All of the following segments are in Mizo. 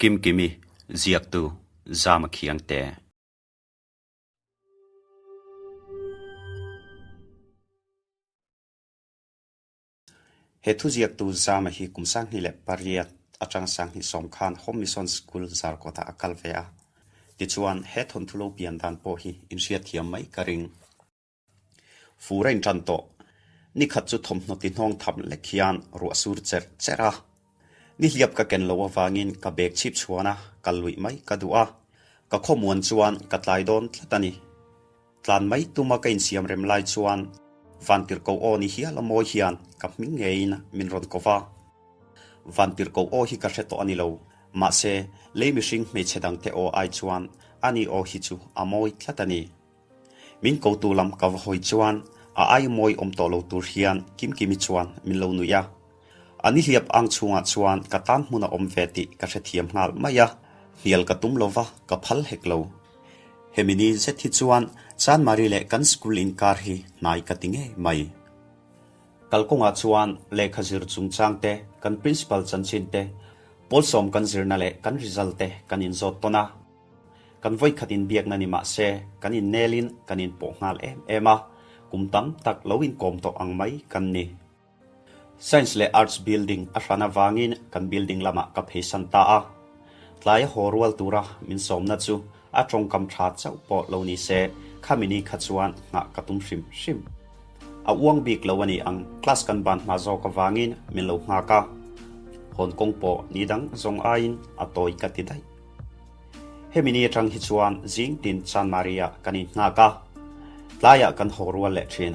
Kimkimi, ziaktu, Zama Khiangte. He thuziaktu Zama hi kum 28 atang 20 khan Home Mission School Zarkawtah a kal ve a. Tichuan, he thawnthu lo pian dan pawh hi inhriatthiam mai ka ring. Fur a intan tawh. Ni khat chu thawmhnaw ti hnawng tham lek hian ruah sur cherh cherh a. Ni hliap ka ken lo avangin ka bag chhip chhuan a, kal luih mai ka duh a. Ka khawmuan chuan ka tlai dawn tlat a ni. Tlan mai tuma ka insiam rem lai chuan Vantirhkoh aw ni hial a mawi hian ka hming ngeiin min rawn ko va. Vantirhkoh aw hi ka hre tawh a ni lo, mahse lei mihring hmeichhe dangte aw ai chuan ani aw hi chu a mawi tlat a ni. Min kotu lam ka va hawi chuan a ai mawi awm tawh lo tur hian Kimkimi chuan min lo nuih a. A nihliap ang chhungah chuan ka tan hmun a awm ve tih ka hrethiam nghal mai a, hnial ka tum lova ka phal hek lo. Hemi ni zet hi chuan Chanmari leh kan school inkar hi hnai ka ti ngei mai. Kalkawngah chuan lehkha zir chungchang te, kan principal chanchin te, pawlsawm kan zirna leh kan result te kan inzawt tawn a. Kan vawikhat inbiakna ni mah se, kan innelin kan inpawh nghal em em a, kum tam tak lo inkawm tawh ang mai kan ni. Science leh Arts building a hran avangin kan building lamah ka pheisan ta a. Tlaia haw rual tura min sawmna chu a tawngkam tha chauh pawh lo ni se, khami ni kha chuan nghah ka tum hrim hrim. A uang bik lo a ni ang, class kan ban hma zawk avangin min lo nghak a. Hawn kawng pawh ni dang zawng aiin a tawi ka ti daih. Hemi ni atang hi chuan zing tin Chanmari-ah kan innghak a, tlaiah kan haw rual leh thin.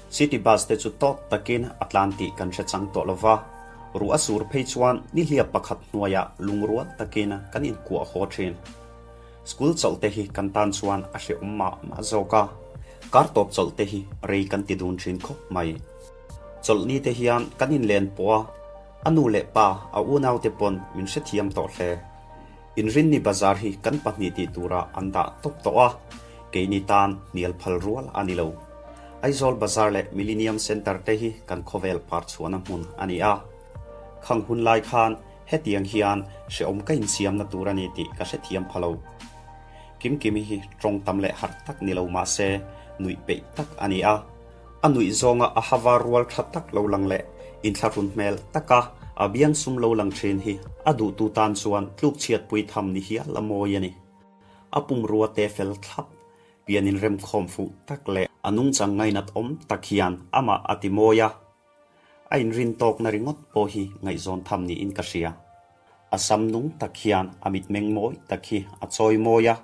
City bus te chu tawk takin a tlan tih kan hre chang tawh lova, ruah a sur phei chuan nihliap pakhat hnuaiah lungrual takin kan inkuah haw thin. School chawlh te hi kan tan chuan a hrehawm mah mah zawk a, kar tawp chawlh te hi rei kan ti dun thin khawp mai. Chawlhni te hian kan inlen pawh a, A nu leh pa, a unaute pawn min hrethiam tawh hle. Inrinni bazar hi kan pahnih tih turah an dah tawp tawh a, keini tan hnial phal rual a ni lo. Aizawl Bazar leh Millennium Centre te hi kan khawvel par chhuahna hmun a ni a. Khang hun lai khan hetiang hian hrehawm ka insiamna tur a ni tih ka hrethiam pha lo. Kimkimi hi tawng tam leh harh tak ni lo mah se nuih peih tak a ni a. A nuih zawnga a hava rual tha tak lo lang leh inthlahrun hmel taka a biang sum lo lang thin hi a duhtu tan chuan tlukchhiatpui tham ni hial a mawi a ni. A pumrua te fel thlap, pian inremkhawm fuh tak leh a nungchang ngainat awm tak hian amah a ti mawi a. A inrin tawkna ringawt pawh hi ngaihzawn tham niin ka hria. A sam nung tak hian a mitmeng mawi tak hi a chawi mawi a,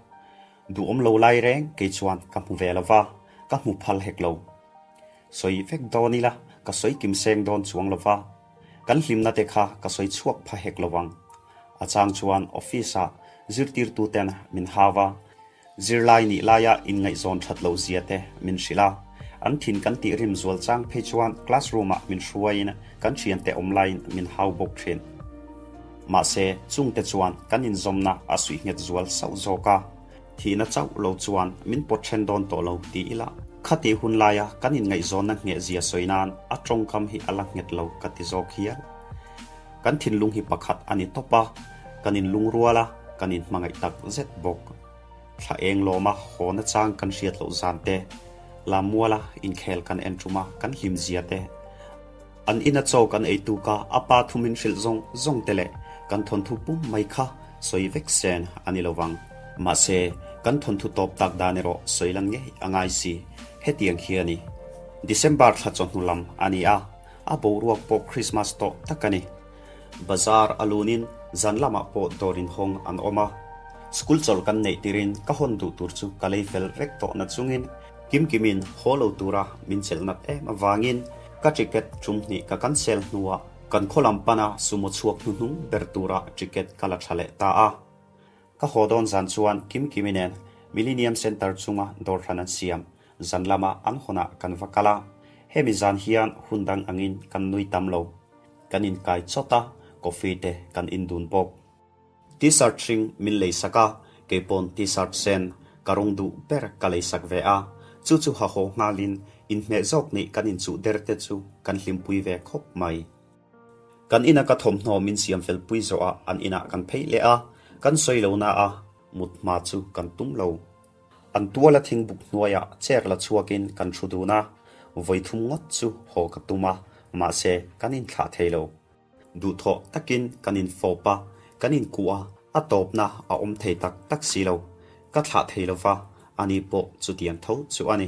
duhawm lo lai reng kei chuan ka hmu ve lo va, ka hmu phal hek lo. Sawi vek dawn ila ka sawi kim seng dawn chuang lo va, kan hlimna te kha ka sawi chhuak pha hek lo ang. A chang chuan office ah zirtirtu ten min hau a, Zirlai nih laia inngaihzawn that loh zia te min hrilh a, an thin kan tih rim zual chang phei chuan classroom ah min hruaiin kan thiante awm laiin min hau bawk thin. Mahse, chungte chuan kan inzawmna a suih nghet zual sauh zawk a, thihna chauh lo chuan min pawt then dawn tawh lo ti ila, khatih hun laia kan inngaihzawnna ngheh zia sawi nan a tawngkam hi a la nghet lo ka ti zawk hial. Kan thinlung hi pakhat a ni tawp a, kan inlungrual a, kan inhmangaih tak zet bawk. Thla eng lawma haw nachang kan hriat loh zan te, Lammuala inkhel kan en ṭum a, kan hlim zia te, an ina chaw kan ei tuk a, a pa thu min hrilh zawng zawng te leh kan thawnthu pum mai kha sawi vek sen a ni lo vang. Mahse, kan thawnthu tawp tak dan erawh sawi lan ngei a ngai si. Hetiang hi a ni. December thla chawhnu lam a ni a, A boruak pawh Christmas tawh tak a ni. Bazar a lunin zan lamah pawh dawr inhawng an awm a. School chawlh kan neih tirin ka hawn duh tur chu ka lei fel vek tawh na chungin Kimkimin haw lo tura min chelh nat em avangin ka ticket tum hnih ka cancel hnuah kan khaw lam pana sumo chhuak hnuhnung ber tura ticket ka la tha leh ta a. Ka haw dawn zan chuan Kimkimi nen Millennium Centre chunga dawr hran an siam Zan lama an hawnah kan va kal a, hemi zan hian hun dang angin kan nui tam lo. Kan inkai chawt a, coffee te kan in dun bawk. T-shirt hring min lei sak a, keipawn T-shirt sen ka rawng duh ber ka lei sak ve a, chu chu ha haw nghalin inhmeh zawk nih kan inchuh der te chu kan hlimpui ve khawp mai. Kan ina ka thawmhnaw min siam fel pui zawhah an inah kan phei leh a, kan sawi lo na a, mut hma chu kan tum lo. An tuala thingbuk hnuaiah chair la chhuakin kan thu dun a, vawi thum ngawt chu haw ka tum a, mahse kan inthlah thei lo. Duhthawh takin kan infawp a, kan inkuh a, a tawpna a awm thei tak tak si lo. Ka thlah thei lo va, ani pawh chutiang tho chu a ni.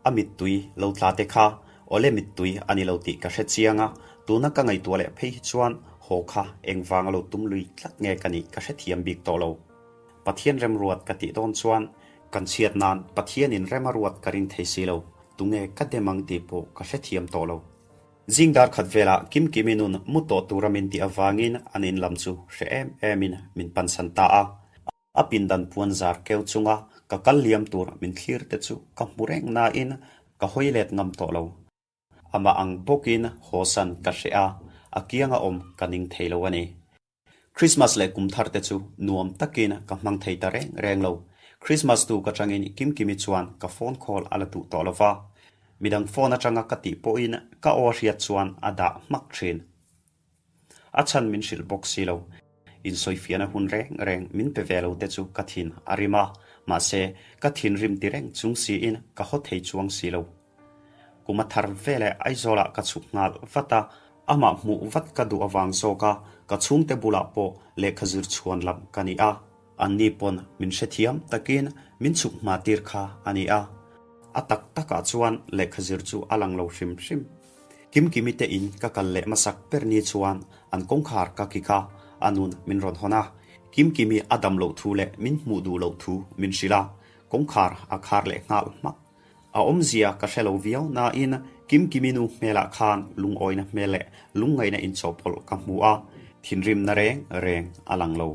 A mittui lo tla te kha awle mittui a ni lo tih ka hre chiang a, tuna ka ngaihtuah leh phei hi chuan haw kha engvanga lo tum lui tlat nge ka nih ka hrethiam bik tawh lo. Pathian remruat ka tih dawn chuan kan chhiat nan Pathianin rem a ruat ka ring thei si lo, tunge ka dem ang tih pawh ka hrethiam tawh lo. Zing dar khat velah Kimkimi nun mu tawh tura min tih avangin an in lam chu hre em emin min pansan ta a. A pindan puan zar keu chunga ka kal liam tur min thlir te chu ka hmu reng nain ka hawi let ngam tawh lo. Amah ang bawkin hawsan ka hreh a, a kianga awm ka ning thei lo a ni. Christmas leh kum thar te chu nuam takin ka hmang thei ta reng reng lo. Christmas tu ka changin Kimkimi chuan ka phone call a la duh tawh lo va. Midang phone atanga ka tih pawhin ka aw hriat chuan a dah hmak thin. A chhan min hrilh bawk si lo. Insawifiahna hun reng reng min pe ve lo te chu ka thin a rim a, mahse ka thinrim ti reng chung siin ka haw thei chuang si lo. Kum a thar veleh Aizawlah ka chhuk nghal vat a, amah hmuh vat ka duh avang zawk a, ka chhungte bulah pawh lehkha zir chhuan lam ka ni a, anni pawn min hrethiam takin min chhuk hma tir kha a ni a. A tak takah chuan lehkha zir chu a lang lo hrim hrim. Kimkimi te in ka kal leh hmasak ber ni chuan an kawngkhar ka kik a, a nun min rawn hawn a. Kimkimi a dam loh thu leh min hmuh duh loh thu min hrilh a, kawngkhar a khar leh nghal hmak. A awmzia ka hre lo viau nain Kimkimi nu hmelah khan lungawina hmel leh lungngaihna inchawhpawlh ka hmu a, thinrimna reng reng a lang lo.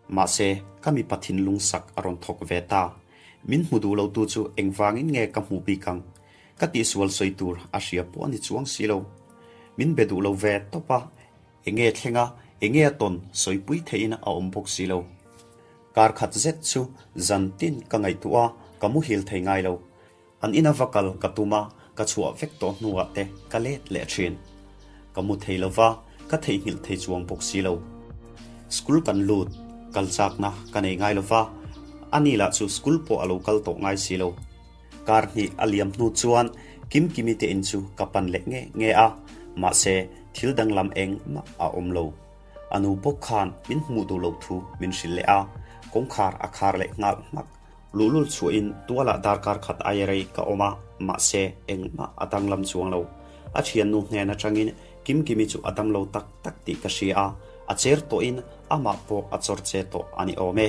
Mahse, ka mipa thinlung sak a rawn thawk ve ta. Min hmu duh lotu chu engvangin nge ka hmuh bik ang? Ka tihsual sawi tur a hria pawh a ni chuang si lo. Min be duh lo ve tawp a, enge thleng a, enge a tawn sawipui theihin a awm bawk si lo. Kar khat zet chu zan tin ka ngaihtuah a, ka muhil thei ngai lo. An ina va kal ka tum a, ka chhuah vek tawh hnuah te ka let leh thin. Ka mu thei lo va, ka theihnghilh thei chuang bawk si lo. School kan lut, kal chakna ka nei ngai lo va, ani lah chu school pawh a lo kal tawh ngai si lo. Kar hnih a liam hnu chuan Kimkimi te in chu ka pan leh nge nge a, mahse thil danglam engmah a awm lo. A nu bawk khan min hmuh duh loh thu min hrilh leh a, kawngkhar a khar leh nghal hmak. Luhlul chhuahin tualah darkar khat aia rei ka awm a, mahse engmah a danglam chuang lo. A thiannu hnen atangin Kimkimi chu a damlo tak tak tih ka hria a, a cher tawhin amah pawh a chawr che tawh a ni awm e.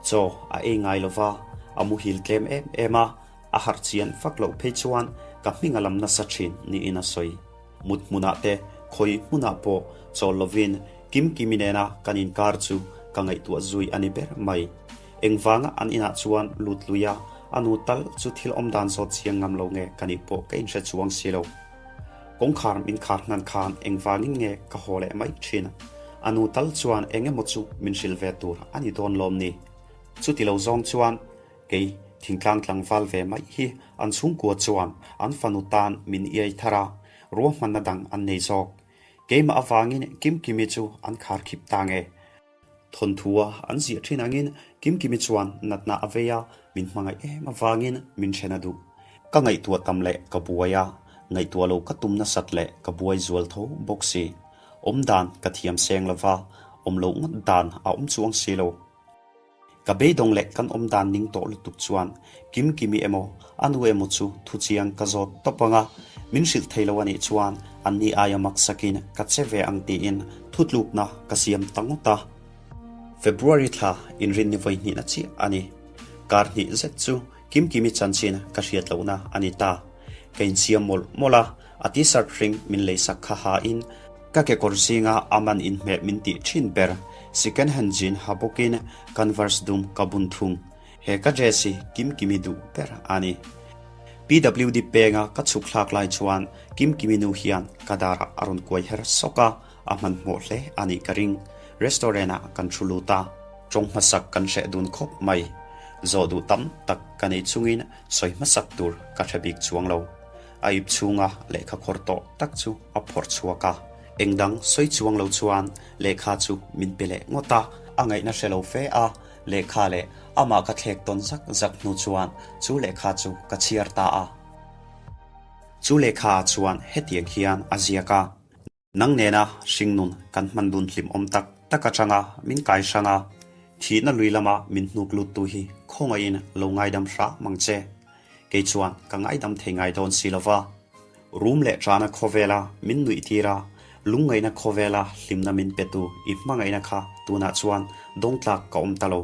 Chaw a ei ngai lo va, a muhil tlem em em a, a harh chian fak loh phei chuan ka hming a lam nasa thin niin a sawi. Mut hmunah te, khawi hmunah pawh chawl lovin Kimkimi nena kan inkar chu ka ngaihtuah zui a ni ber mai. Engvanga an inah chuan lut lui a, a nu tal chu thil awmdan zawt chiang ngam lo nge ka nih pawh ka inhre chuang si lo. Kawngkhar min khar hnan khan engvangin nge ka haw leh mai thin? A nu tal chuan eng emaw chu min hrilh ve tur a ni dawn lawm ni? Chuti lo zawng chuan kei thingtlang tlangval ve mai hi an chhungkua chuan an fanu tan min iai thar a, ruahmanna dang an nei zawk. Keimah avangin Kimkimi chu an khar khip ta nge? Thawnthua an ziah thin angin Kimkimi chuan natna a vei a, min hmangaih em avangin min then a duh. Ka ngaihtuah tam leh ka buai a, ngaihtuah lo ka tum nasat leh ka buai zual tho bawk si. Awm dan ka thiam seng lo va, awm loh ngawt dan a awm chuang si lo. Ka beidawng leh kan awm dan ning tawh lutuk chuan Kimkimi emaw a nu emaw chu thu chiang ka zawt tawp ang a, min hrilh thei lo a nih chuan anni aia maksakin ka che ve ang tiin thutlukna ka siam ta ngawt a. February thla inrinni vawi hnihna chiah a ni. Kar hnih zet chu Kimkimi chanchin ka hriat lohna a ni ta. Ka insiam mawlh mawlh a, a t-shirt hring min leisak kha hain ka kekawr zinga a man inhmeh min tih thin ber second hand jean ha bawkin converse dum ka bun thung. He ka dress hi Kimkimi duh ber a ni. PWD penga ka chhuk thlak lai chuan Kimkimi nu hian ka darah a rawn kuai her sawk a, a hmanhmawh hle a nih ka ring. Restaurant ah kan thu lut a, tawng hmasak kan hreh dun khawp mai. Zawh duh tam tak ka nei chungin sawi hmasak tur ka hre bik chuang lo. A ip chhunga lehkha khawr tawh tak chu a phawrh chhuak a. Eng dang sawi chuang lo chuan lehkha chu min pe leh ngawt a. A ngaihna hre lo fe a, lehkha leh amah ka thlek tawn zak zak hnu chuan chu lehkha chu ka chhiar ta a. Chu lehkha ah chuan hetiang hian a ziak a. Nang nena hringnun kan hman dun hlim awm tak tak atanga min kai hrang a, thihna lui lama min hnuk luttu hi khawngaihin lo ngaidam hram ang che. Kei chuan ka ngaidam thei ngai dawn si lova. Rum leh ṭana khawvela min nuih tir a, lungngaihna khawvela hlimna min petu i hmangaihna kha tunah chuan dawngtlak ka awm ta lo.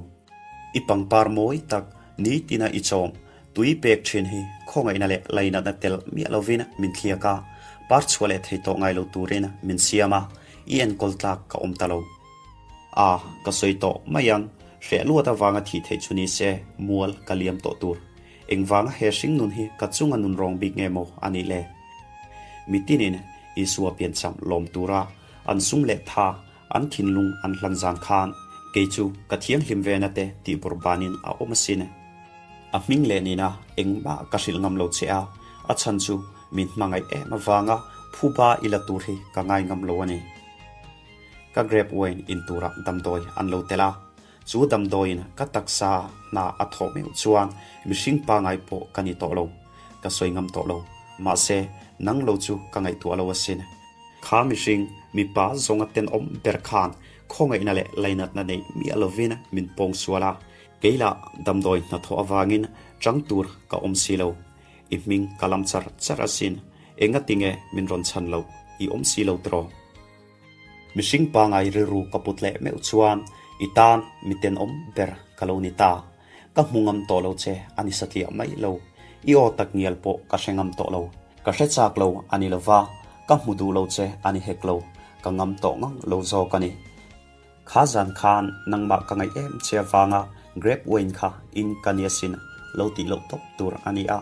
I pangpar mawi tak nitina i chawm tui pek ṭhin hi khawngaihna leh lainatna tel miah lovin min thliak a, par chhuah leh thei tawh ngai lo turin min siam a, i enkawl tlak ka awm ta lo. A, ka sawi tawh mai ang, hreh luat avanga thih theih chu ni se mual ka liam tawh tur. Engvanga he hringnun hi ka chunga nun rawng bik nge maw a nih le? Mitinin Isua piancham lawm tura an sum leh tha, an thinlung an hlan zan khan kei chu ka thianghlim vena te tih bawrh banin a awm asin. A hming leh nina engmah ka hrilh ngam lo che a, a chhan chu min hmangaih em avanga phuba i la tur hi ka ngai ngam lo a ni. Ka grape wine in turah damdawi an lo tel a, Chu damdawiin ka taksa hna a thawh meuh chuan mihring pangai pawh ka ni tawh lo, ka sawi ngam tawh lo. Mahse, nang lo chu ka ngaihtuah lo asin. Kha mihring, mipa zawnga tenawm ber khan khawngaihna leh lainatna neih miah lovin min pawng sual a, kei lah damdawi hnathawh avangin chang tur ka awm si lo. I hming ka lam char char asin, engatinge min rawn chhan loh i awm si lo tiraw? Mihring pangai rilru ka put leh meuh chuan i tan mi tenawm ber ka lo ni ta. Ka hmu ngam tawh lo che a ni satliah mai lo. I aw tak ngial pawh ka hre ngam tawh lo. Ka hre chak lo a ni lo va, ka hmu duh lo che a ni hek lo. Ka ngam tawh ngang lo zawk a ni. Kha zan khan nangmah ka ngaih em che avanga grape wine kha in ka nia sin lo tih loh tawp tur a ni a.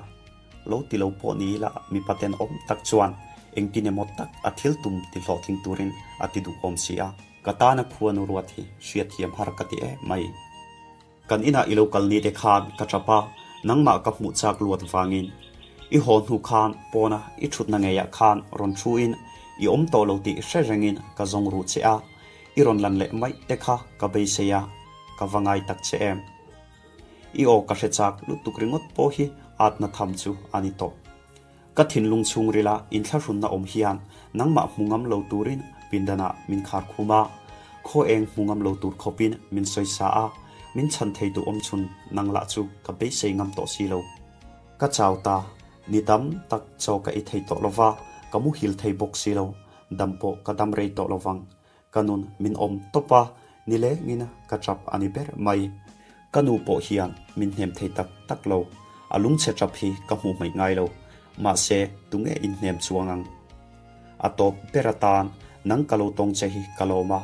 Lo ti lo pawh ni ila mipa tenawm tak chuan engtin emaw tak a thil tum ti hlawhtling turin a ti duhawm si a. Ka tana khuanu ruat hi hriatthiam har ka ti em mai. Kan inah i lo kal ni te khan ka tap a, nangmah ka hmuh chak luat vangin. I haw hnu khan pawna i thutna ngeiah khan rawn thuin i awm tawh lo tih hre rengin ka zawng ruh che a, i rawn lan leh mai te kha ka beisei a, ka va ngai tak che em. I aw ka hre chak lutuk ringawt pawh hi atna tham chu a ni tawh. Ka thinlung chhungrila inthlahrunna awm hian nangmah hmu ngam lo turin pindanah min khar khum a, khaw eng hmu ngam lo tur khawpin min sawisa a, min chhan thei duh awm chhun nang lah chu ka beisei ngam tawh si lo. Ka chau ta, ni tam tak chaw ka ei thei tawh lova, ka muhil thei bawk si lo, dam pawh ka dam rei tawh lovang. Ka nun min awm tawp a, nilengin ka tap a ni ber mai. Ka nu pawh hian min hnem thei tak tak lo, a lungchhe tap hi ka hmuh hmaih ngai lo. Mahse, tunge inhnem chuang ang? A tawp ber atan nang ka lo tawng che hi ka lawm a,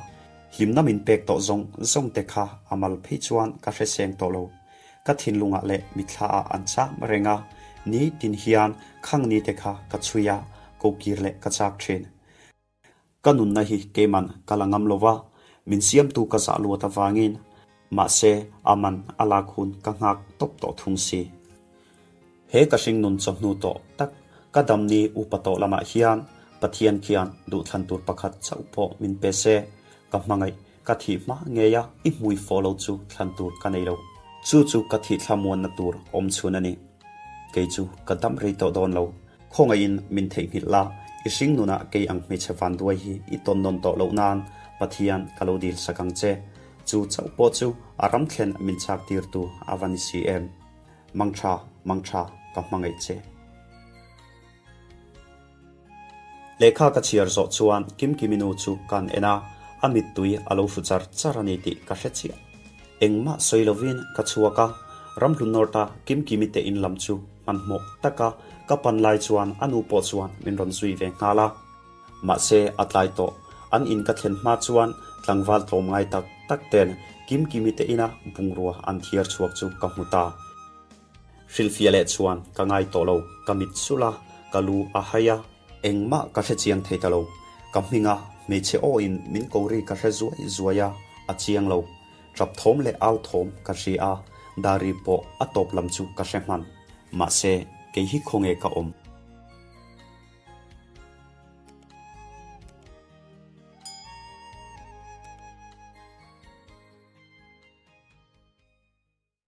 hlimna min pek tawh zawng zawng te kha a mal phei chuan ka hre seng tawh lo. Ka thinlungah leh mitthla ah an cham reng a, nitin hian khang ni te kha ka chhui a, ko kir leh ka chak thin. Ka nunna hi keiman ka la ngam lo va, min siamtu ka zah luat avangin, mahse a man a lak hun ka nghak tawp tawh thung si. He ka hringnun chawhnu tawh tak ka damni upa tawh lamah hian Pathian khian duhthlan tur pakhat chauh pawh min pe se, ka hmangaih Ka thih hma ngei a, i hmui fawh lo chu thlan tur ka nei lo. Chu chu ka thih thlamuanna tur awm chhun a ni. Kei chu ka dam rei tawh dawn lo. Khawngaihin min theihnghilh la, i hring nunah kei ang hmeichhe vanduai hi i tawn nawn tawh loh nan Pathian ka lo dil sak ang che. Chu chauh pawh chu a ram thlen min chak tirtu a va ni si em. Mangtha, mangtha, ka hmangaih che. Lehkha ka chhiar zawh chuan Kimkimi nu chu kan en a, a mittui a lo hru char char a ni tih ka hre chiah. Engmah sawi lovin ka chhuak a, Ramhlun North-a Kimkimi te in lam chu hmanhmawh taka ka pan lai chuan a nu pawh chuan min rawn zui ve nghal a. Mahse a tlai tawh, an in ka thlen hma chuan tlangval tlawm ngai tak tak ten Kimkimi te ina bungrua an thiar chhuak chu ka hmu ta. Hrilhfiah leh chuan ka ngai tawh lo, ka mit sulh a, ka lu a hai a, engmah ka hre chiang thei ta lo. Ka hming a, hmeichhe aw in min ko ri ka hre zuai zuai a, a chiang lo. Tap thawm leh au thawm ka hria a, dar ri pawh a tawp lam chu ka hre hman. Mahse, kei hi khawnge ka awm?